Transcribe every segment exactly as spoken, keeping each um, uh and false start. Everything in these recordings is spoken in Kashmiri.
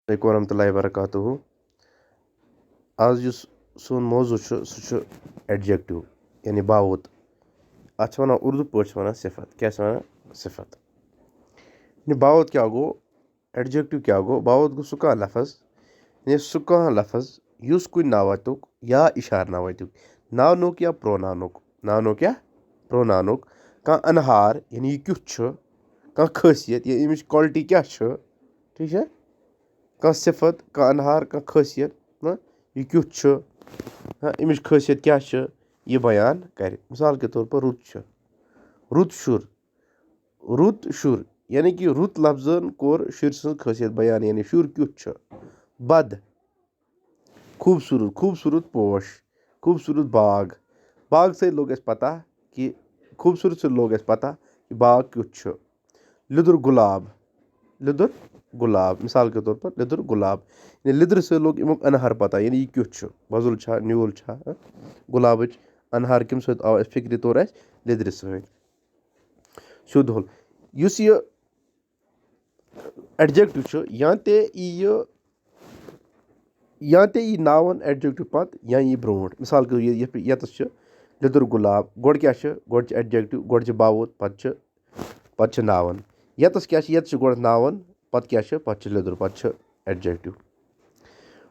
علیکم ورحمۃ اللہ وبرکاتہ۔ آز یُس سون موضوع چھُ، سُہ چھُ ایڈجیکٹو، یعنی باوت۔ اَتھ چھِ وَنان، اردو پٲٹھۍ چھِ وَنان صفت۔ کیٛاہ چھِ وَنان؟ صفت۔ یعنی باوت کیٛاہ گوٚو؟ ایڈجیکٹو کیٛاہ گوٚو؟ باوت گوٚو سُہ کانٛہہ لفظ، یعنی سُہ کانٛہہ لفظ یُس کُنہِ ناوتُک یا اِشارٕ ناوتُک، ناونُک یا پروناونُک، ناونُک یا پروناونُک کانٛہہ اَنہار، یعنی یہِ کیُتھ چھُ، کانٛہہ خٲصیت یا اَمِچ quality کیٛاہ چھِ، ٹھیٖک چھا؟ کانٛہہ صفت، کانٛہہ اَنہار، کانٛہہ خٲصیت، نہ، یہِ کیُتھ چھُ، ہاں، اَمِچ خٲصیت کیٛاہ چھِ، یہِ بیان کَرِ۔ مثال کے طور پر رُت چھُ، رُت شُر، رُت شُر، یعنی کہِ رُت لفظن کوٚر شُرۍ سٕنٛز خٲصیت بیان، یعنی شُر کیُتھ چھُ۔ بد، خوٗبصوٗرت، خوٗبصوٗرت پوش، خوٗبصوٗرت باغ۔ باغ سۭتۍ لوٚگ اَسہِ پتہ کہِ، خوٗبصوٗرت سۭتۍ لوٚگ اَسہِ پتہ کہِ باغ کیُتھ چھُ۔ لیٚدُر گۄلاب، لیٚدُر گۄلاب، مثال کے طور پر لیٚدُر گۄلاب۔ یعنی لیٚدرِ سۭتۍ لوٚگ اَمیُک اَنہار پتہ، یعنی یہِ کیُتھ چھُ، وۄزُل چھا، نیوٗل چھا، ہہ؟ گۄلابٕچ اَنہار کَمہِ سۭتۍ آو اَسہِ فِکرِ توٚر اَسہِ؟ لیٚدرِ سۭتۍ۔ سیوٚد ہوٚل۔ یُس یہِ ایڈجیکٹو چھُ، یا تہِ یی یہِ، یا تہِ یی ناوَن ایڈجیکٹو پتہٕ، یا یی برونٛٹھ۔ مثال کے طور یہِ، یہِ، ییٚتَس چھُ لیٚدُر گۄلاب، گۄڈٕ کیٛاہ چھُ؟ گۄڈٕ چھُ ایڈجیکٹو، گۄڈٕ چھُ باوت، پتہٕ چھُ، پتہٕ چھُ ناوَن۔ ییٚتَس کیٛاہ چھُ؟ ییٚتہِ چھُ گۄڈٕ ناوَن، پتہٕ کیٛاہ چھُ؟ پتہٕ چھُ لیٚدُر، پتہٕ چھُ ایڈجیکٹو۔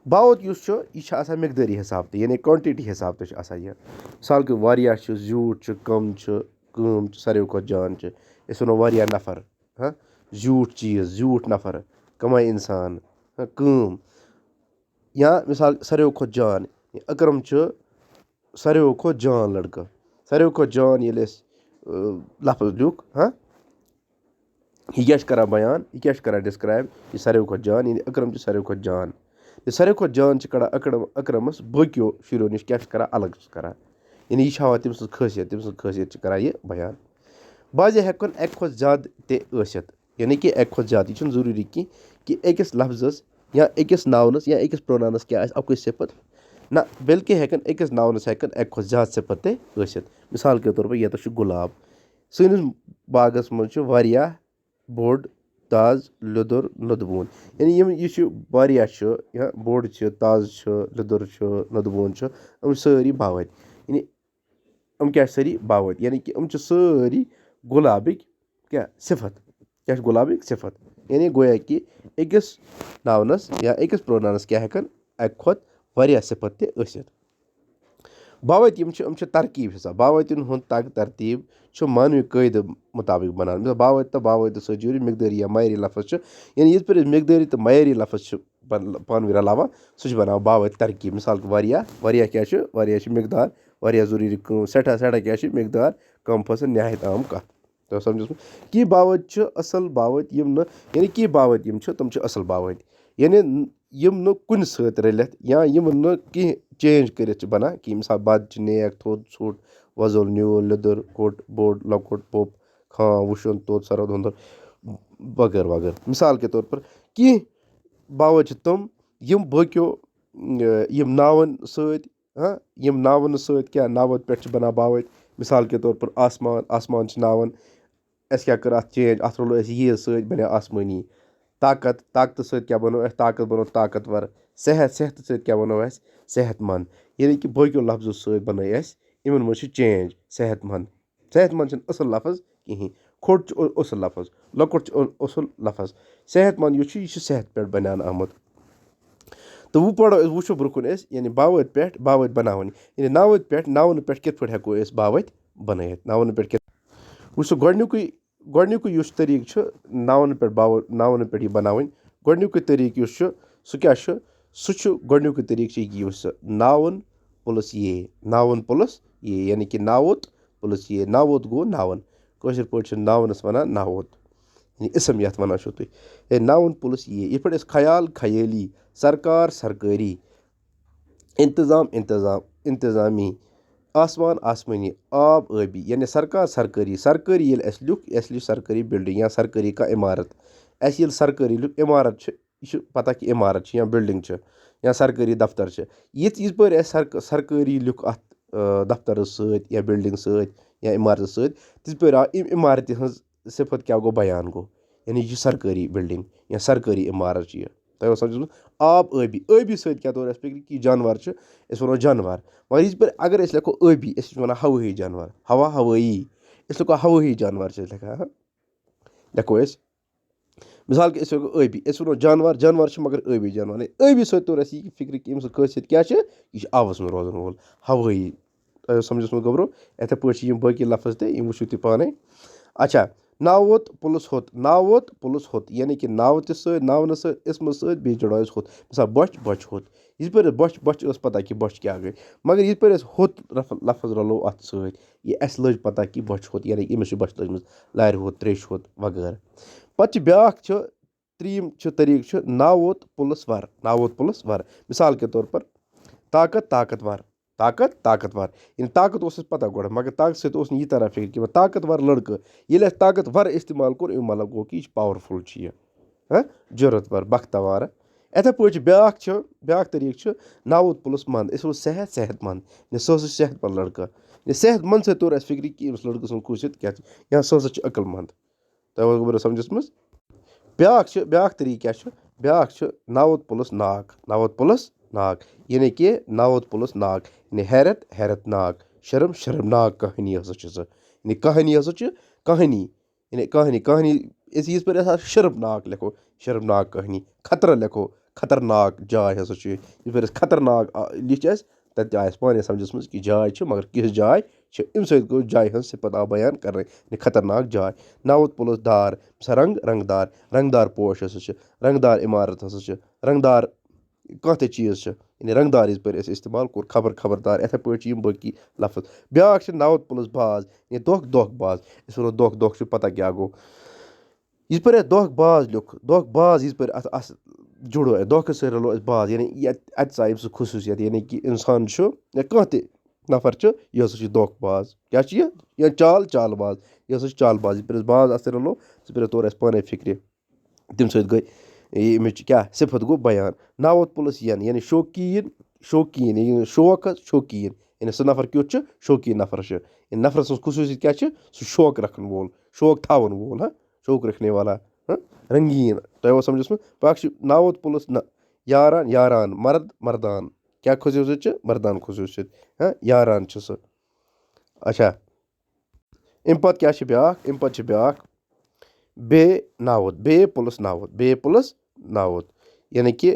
باوت یُس چھُ، یہِ چھُ آسان مقدٲری حساب تہِ، یعنی quantity حساب تہِ چھُ آسان یہِ۔ مثال کے واریاہ چھُ، زیوٗٹھ چھُ، کم چھُ، کٲم چھُ، ساروی کھۄتہٕ جان چھُ۔ أسۍ وَنو واریاہ نفر، ہاں، زیوٗٹھ چیٖز، زیوٗٹھ نفر، کماے اِنسان، ہاں، کٲم۔ یا مثال ساروی کھۄتہٕ جان، اکرم چھُ ساروی کھۄتہٕ جان لڑکہٕ۔ ساروی کھۄتہٕ جان ییٚلہِ أسۍ، ٲں، لفظ لیوٗکھ، ہاں، یہِ کیٛاہ چھُ کران بیان؟ یہِ کیٛاہ چھُ کران describe؟ یہِ ساروی کھۄتہٕ جان، یعنی اکرم چھُ ساروی کھۄتہٕ جان۔ یہِ ساروی کھۄتہٕ جان چھُ کڑان اکرم، اکرمس باقیو شُریو نِش کیٛاہ چھُ کران؟ الگ چھُ کران۔ یعنی یہِ چھُ ہاوان تٔمۍ سٕنٛز خٲصیت، تٔمۍ سٕنٛز خٲصیت چھِ کران یہِ بیان۔ بعضے ہٮ۪کن اکہِ کھۄتہٕ زیادٕ تہِ ٲسِتھ، یعنی کہِ اکہِ کھۄتہٕ زیادٕ۔ یہِ چھُنہٕ ضروٗری کینٛہہ کہِ أکِس لفظس یا أکِس ناونس یا أکِس پروناونس کیٛاہ آسہِ اکُے صفت۔ نہ، بلکہِ ہٮ۪کن أکِس ناونس ہٮ۪کن اکہِ کھۄتہٕ زیادٕ صفت تہِ ٲسِتھ۔ مثال کے طور پر ییٚتٮ۪س چھُ گۄلاب۔ سٲنِس باغس منٛز چھُ واریاہ بوٚڑ، تازٕ، لیٚدُر، نُدبوٗن۔ یعنی یِم، یہِ چھُ واریاہ چھُ، یا بوٚڑ چھُ، تازٕ چھُ، لیٚدُر چھُ، نُدبوٗن چھُ، یِم چھِ سٲری باوتۍ۔ یعنی یِم کیٛاہ چھِ سٲری؟ باوتۍ۔ یعنی کہِ یِم چھِ سٲری گۄلابٕکۍ کیٛاہ؟ صفت۔ کیٛاہ چھِ گۄلابٕکۍ؟ صفت۔ یعنی گویا کہِ أکِس ناونس یا أکِس پروناونس کیٛاہ ہٮ۪کن اکہِ کھۄتہٕ واریاہ صفت تہِ ٲسِتھ۔ باوتۍ یِم چھِ، یِم چھِ ترکیب حساب۔ باوتٮ۪ن ہُنٛد تگ ترتیب چھُ معنوی قٲعدٕ مطابق بنان۔ مثال، باوتۍ تہٕ باوتۍ سۭتۍ جُڑِتھ مقدٲری یا معیٲری لفظ چھُ، یعنی یِتھ پٲٹھۍ أسۍ مقدٲری تہٕ معیٲری لفظ چھِ پن-، پانہٕ ؤنۍ رلاوان، سُہ چھُ بناوان باوتۍ ترکیب۔ مثال کے واریاہ، واریاہ کیٛاہ چھُ؟ واریاہ چھُ مقدار، واریاہ ضروٗری کٲم، سٮ۪ٹھاہ، سٮ۪ٹھاہ کیٛاہ چھُ؟ مقدار، کم فٲصل، نہایت عام کتھ۔ تو سمجھس منٛز؟ کینٛہہ باوتۍ چھِ اصل باوتۍ، یِم نہٕ، یعنی کینٛہہ باوتۍ یِم چھِ، تِم چھِ اصل باوتۍ۔ یعنی یِم نہٕ کُنہِ سۭتۍ رٔلِتھ یا یِم نہٕ کینٛہہ change کٔرِتھ چھِ بنان کینٛہہ۔ مثال، بد چھِ نیک، تھوٚد، ژھوٚٹ، وۄزُل، نیوٗل، لیٚدُر، کوٚٹ، بوٚڑ، لۄکُٹ، پوٚپ، خان، وُشُن، توٚت، سرد، ہُنٛدُر، وغٲرٕ وغٲرٕ۔ مثال کے طور پر کینٛہہ باوتۍ چھِ تِم، یِم باقیو، ٲں، یِم ناوَن سۭتۍ، ہاں، یِم ناوَن سۭتۍ کیٛاہ ناوَن پٮ۪ٹھ چھِ بنان باوتۍ۔ مثال کے طور پر آسمان، آسمان چھِ ناوَن، اَسہِ کیٛاہ کٔر اَتھ change؟ اَتھ رلو اَسہِ یی سۭتۍ، بنیو آسمٲنی۔ طاقت، طاقتہٕ سۭتۍ کیٛاہ بنو اَسہِ؟ طاقت بنو طاقتور۔ صحت، صحتہٕ سۭتۍ کیٛاہ بنو اَسہِ؟ صحت مند۔ یعنی کہِ باقیو لفظو سۭتۍ بنٲے اَسہِ، یِمن منٛز چھِ change۔ صحت مند، صحت مند چھُنہٕ اصل لفظ کِہینۍ۔ کھوٚٹ چھُ او-، اصل لفظ، لۄکُٹ چھُ او-، اصل لفظ۔ صحت مند یُس چھُ، یہِ چھُ صحت پٮ۪ٹھ بنیان آمُت۔ تہٕ وۄنۍ پرو أسۍ، وٕچھو برٛونٛہہ کُن أسۍ، یعنی باوٲتۍ پٮ۪ٹھ باوٲتۍ بناوٕنۍ، یعنی ناوٲتۍ پٮ۪ٹھ ناونہٕ پٮ۪ٹھ کِتھ پٲٹھۍ ہٮ۪کو أسۍ باوٲتۍ بنٲیِتھ، ناونہٕ پٮ۪ٹھ کِتھ۔ وٕچھ سا، گۄڈٕنیُکُے، گۄڈٕنیُکُے یُس طریٖقہٕ چھُ ناونہٕ پٮ۪ٹھ باوٲتۍ، ناونہٕ پٮ۪ٹھ یہِ بناوٕنۍ، گۄڈٕنیُکُے طریٖقہٕ یُس چھُ، سُہ کیٛاہ چھُ؟ سُہ چھُ گۄڈٕنیُکُے طریٖقہٕ چھُ یہِ کہِ یُس سُہ noun plus یے، noun plus یے، یعنی کہِ ناوُت plus یے، ناوُت گوٚو noun۔ کٲشِر پٲٹھۍ چھِ nounس وَنان ناوُت، یعنی اسم یَتھ وَنان چھِو تُہۍ۔ ہے، noun plus یے، یِتھ پٲٹھۍ أسۍ خیال، خیٲلی، سرکار، سرکٲری، انتظام، انتظام، انتظامی، آسمان، آسمٲنی، آب، ٲبی، یعنی سرکار، سرکٲری، سرکٲری ییٚلہِ اَسہِ لیوٗکھ، اَسہِ لیوٗکھ سرکٲری building یا سرکٲری کانٛہہ عمارت، اَسہِ ییٚلہِ سرکٲری لیوٗکھ عمارت چھِ، یہِ چھُ پتہ کہِ عمارت چھِ یا building چھِ یا سرکٲری دفتر چھِ۔ یِتھ، یِتھ پٲٹھۍ اَسہِ سرک-، سرکٲری لیوٗکھ اَتھ، آ، دفترَس سۭتۍ یا building سۭتۍ یا عمارتَس سۭتۍ، تِتھ پٲٹھۍ آو اَمہِ عمارتہِ ہٕنٛز صفت کیٛاہ گوٚو، بیان گوٚو۔ یعنی یہِ چھِ سرکٲری building یا سرکٲری عمارت چھِ یہِ۔ تۄہہِ اوس سمجھمُت؟ آب ٲبی، ٲبی سۭتۍ کیٛاہ توٚر اَسہِ فِکرِ؟ کہِ جانوَر چھِ، أسۍ وَنو جانوَر۔ مگر یِتھ پٲٹھۍ اگر أسۍ لیکھو ٲبی، أسۍ چھِ وَنان ہوٲیی جانوَر، ہوا ہوٲیی، أسۍ لیکھو ہوٲیی جانوَر چھِ أسۍ لیکھان، ہا؟ لیکھو أسۍ، مثال کے أسۍ لیکھو ٲبی، أسۍ وَنو جانوَر، جانوَر چھِ مگر ٲبی جانوَر۔ ٲبی سۭتۍ توٚر اَسہِ یہِ فِکرِ کہِ أمۍ سٕنٛز خٲصیت کیٛاہ چھِ؟ یہِ چھِ آبَس منٛز روزَن وول، ہوٲیی۔ تۄہہِ اوس سمجھس منٛز گوٚبرو؟ یِتھے پٲٹھۍ چھِ یِم باقی لفظ تہِ، یِم وٕچھِو تُہۍ پانے۔ اچھا، ناوُت پُلُس ہوٚت، ناوُت پُلُس ہوٚت، یعنی کہِ ناوتِس سۭتۍ، ناونہٕ سۭتۍ، اسمہٕ سۭتۍ، بیٚیہِ جُڑٲیِس ہوٚت۔ مثال، بۄچھ، بۄچھِ ہوٚت۔ یِتھ پٲٹھۍ أسۍ بۄچھ، بۄچھِ ٲس پتہ کہِ بۄچھِ کیٛاہ گٔے، مگر یِتھ پٲٹھۍ أسۍ ہوٚت رف-، لفظ رلو اَتھ سۭتۍ، یہِ اَسہِ لٔج پتہ کہِ بۄچھِ ہوٚت، یعنی کہِ أمِس چھِ بۄچھِ لٔجمٕژ، لارِ ہوٚت، تریشہِ ہوٚت وغٲرٕ۔ پتہٕ چھِ بیٛاکھ چھِ ترٛیٚیِم چھُ طریٖقہٕ چھُ ناوُت پُلُس وَر، ناوُت پُلُس وَر۔ مثال کے طور پر، طاقت، طاقتور، طاقت، طاقتور۔ یعنی طاقت اوس اَسہِ پتہ گۄڈٕ، مگر طاقت سۭتۍ اوس نہٕ یہِ تران فِکرِ کہِ وۄنۍ طاقتور لڑکہٕ۔ ییٚلہِ اَسہِ طاقتور استعمال کوٚر، اَمیُک مطلب گوٚو کہِ یہِ چھُ powerful چھُ یہِ۔ ہاں؟ جُرتور، بختور۔ یِتھے پٲٹھۍ چھُ بیٛاکھ چھُ، بیٛاکھ طریٖقہٕ چھُ ناوُت پُلُس مند۔ أسۍ وَنو صحت، صحت مند۔ یعنی سُہ ہسا چھُ صحت مند لڑکہٕ۔ یعنی صحت مند سۭتۍ توٚر اَسہِ فِکرِ کہِ أمِس لڑکہٕ سٕنٛز خصوٗصیت کیٛاہ چھِ، یا سُہ ہسا چھُ عقل مند۔ تۄہہِ اوس گوٚبرو سمجھس منٛز؟ بیٛاکھ چھُ، بیٛاکھ طریٖقہٕ کیٛاہ چھُ؟ بیٛاکھ چھُ ناوُت پُلُس ناگ، ناوُت پُلُس ناگ، یعنی کہِ ناوُت پُلُس ناگ، یعنی حیرت، حیرت ناگ، شرم، شرم ناگ کہانی ہسا چھِ سۄ۔ یعنی کہانی ہسا چھِ کہانی، یعنی کہانی، کہانی، أسۍ یِتھ پٲٹھۍ أسۍ اَتھ شرم ناگ لیکھو، شرم ناگ کہانی، خطرٕ لیکھو، خطرناک جاے ہسا چھُ یہِ۔ یِتھ پٲٹھۍ أسۍ خطرناک، آ، لیٚچھ اَسہِ، تَتہِ تہِ آسہِ پانَے سمجھس منٛز کہِ جاے چھِ، مگر کِژھ جاے چھِ، اَمہِ سۭتۍ گوٚو جاے ہٕنٛز صفت آو بیان کرنہٕ، یعنی خطرناک جاے۔ ناوُت پُلُس دار، مثال رنٛگ، رنٛگدار، رنٛگدار پوش ہسا چھِ، رنٛگدار عمارت ہسا چھِ، رنٛگدار کانٛہہ تہِ چیٖز چھِ، یعنی رنٛگدار یِتھ پٲٹھۍ اَسہِ استعمال کوٚر، خبر، خبردار، یِتھے پٲٹھۍ چھِ یِم باقی لفظ۔ بیٛاکھ چھِ ناوُت پُلُس باز، یعنی دۄکھ، دۄکھ باز۔ أسۍ وَنو دۄکھ، دۄکھ چھُ پتہ کیٛاہ گوٚو۔ یِتھ پٲٹھۍ اَسہِ دۄکھ باز لیوٚکھ، دۄکھ باز یِتھ پٲٹھۍ اَتھ، اَتھ جُڑو اَسہِ، دۄکھٕ سۭتۍ رَلو اَسہِ باز، یعنی یہِ اَتہِ، اَتہِ ژایہِ أمۍ سٕنٛز خصوٗصیت، یعنی کہِ اِنسان چھُ یا کانٛہہ تہِ نفر چھُ، یہِ ہسا چھُ دۄکھ باز۔ کیٛاہ چھُ یہِ؟ یا چال، چال باز، یہِ ہسا چھُ چال باز۔ یِتھ پٲٹھۍ أسۍ باز اَتھ سۭتۍ رَلو، سُہ پٲٹھۍ توٚر اَسہِ پانَے فِکرِ۔ تَمہِ سۭتۍ گٔے یہِ، اَمِچ کیٛاہ صفت گوٚو بیان۔ ناوُت پُلُس یَن، یعنی شوقیٖن، شوقیٖن، یعنی شوق حظ، شوقیٖن، یعنی سُہ نفر کیُتھ چھُ؟ شوقیٖن نفر چھُ۔ یعنی نفرٕ سٕنٛز خصوٗصیت کیٛاہ چھِ؟ سُہ شوق رکھن وول، شوق تھاوَن وول، ہاں؟ شوق رکھنے والا، ہاں؟ رنٛگیٖن۔ تۄہہِ اوس سمجھس منٛز؟ بیٛاکھ چھُ ناوُت پُلُس نہ، یاران، یاران، مرد، مردان۔ کیٛاہ خصوٗصیت چھِ؟ مردان خصوٗصیت، ہاں؟ یاران چھُ سُہ۔ اچھا، اَمہِ پتہٕ کیٛاہ چھِ بیٛاکھ؟ اَمہِ پتہٕ چھِ بیٛاکھ بے ناوُت، بے پُلُس ناوُت، بے پُلُس ناوُت۔ یعنی کہِ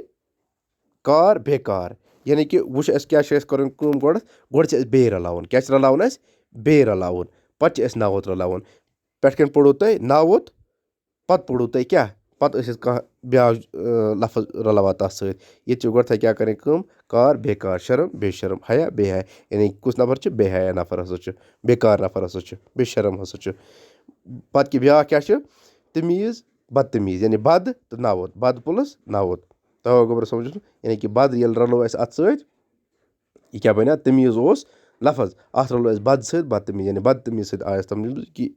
کار بیکار۔ یعنی کہِ وٕچھ، اَسہِ کیٛاہ چھِ اَسہِ کَرٕنۍ کٲم گۄڈٕ؟ گۄڈٕ چھِ اَسہِ بے رَلاوُن۔ کیٛاہ چھِ رَلاوُن اَسہِ؟ بے رَلاوُن۔ پَتہٕ چھِ اَسہِ ناوُت رَلاوُن۔ پٮ۪ٹھ کَنۍ پوٚرُو تۄہہِ ناوُت، پَتہٕ پوٚرُو تۄہہِ کیٛاہ؟ پَتہٕ ٲسۍ اَسہِ کانٛہہ بیٛاکھ، اۭں، لفظ رَلاوان تَتھ سۭتۍ۔ ییٚتہِ چھِ گۄڈٕ تۄہہِ کیٛاہ کَرٕنۍ کٲم؟ کار بیکار، شرم بے شرم، حیا بے حیا۔ یعنی کُس نفر چھُ؟ بے حیا نفر ہسا چھُ، بیکار نفر ہسا چھُ، بے شرم ہسا چھُ۔ پَتہٕ کہِ بیٛاکھ کیٛاہ چھُ؟ تمیٖز، بدتمیٖز، یعنی بد تہٕ ناوُت، بد پُلُس ناوُت۔ تَوَے گوٚبرا سمجھُن، یعنی کہِ بد ییٚلہِ رَلو اَسہِ اَتھ سۭتۍ، یہِ کیٛاہ بَنیٛاو؟ تمیٖز اوس لفظ، اَتھ رَلو اَسہِ بد سۭتۍ بدتمیٖز، یعنی بدتمیٖز سۭتۍ آیَس تَمہِ کہِ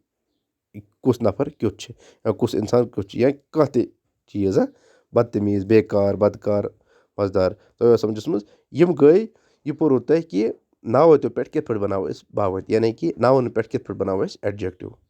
کُس نفر کیُتھ چھُ یا کُس اِنسان کیُتھ چھُ یا کانٛہہ تہِ چیٖز، ہا، بدتمیٖز، بیکار، بدکار، مزٕدار۔ تۄہہِ اوس سَمجھَس منٛز، یِم گٔے، یہِ پوٚرُو تۄہہِ کہِ ناوتو پٮ۪ٹھ کِتھ پٲٹھۍ بَناوو أسۍ باوٕتۍ، یعنی کہِ ناوَن پٮ۪ٹھ کِتھ پٲٹھۍ بَناوو أسۍ adjective۔